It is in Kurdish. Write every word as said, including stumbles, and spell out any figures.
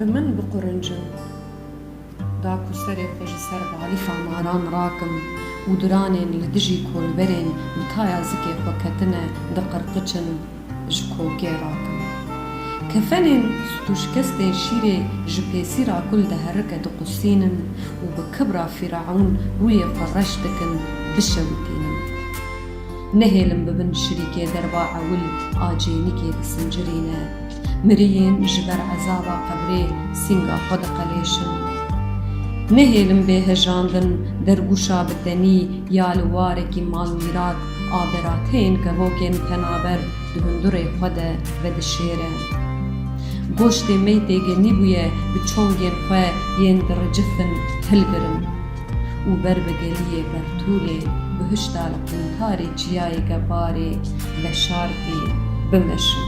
Bi min biqurincin. Da ku serê xwe ji ser balîfa maran rakim û diranên li dijî kolberên bi taya zikê xwe ketine diqirqiçin, ji kokê rakim. Kefenên stûşkestên şîrê ji pêsîra kul diherike diqusînin û bi kibra Fîreûn rûyê xwe reş dikin, dişewitînin. Nehêlin bibin şirîkê derba ewil a cênîkê disincirîne. Miriyên ji ber ezaba qebrê sînga xwe diqelêşin. Nehêlin bê hejandin dergûşa bi tenî ya li warekî malmîrat a berateyên kevokên penaber di hundurê xwe de vedişêre. Goştê meytê genîbûye bi çongên xwe yên diricifin hilgirin û ber bi geliyê bertûlê bihişta li quntarê çiyayê gebarê veşartî bimeşin.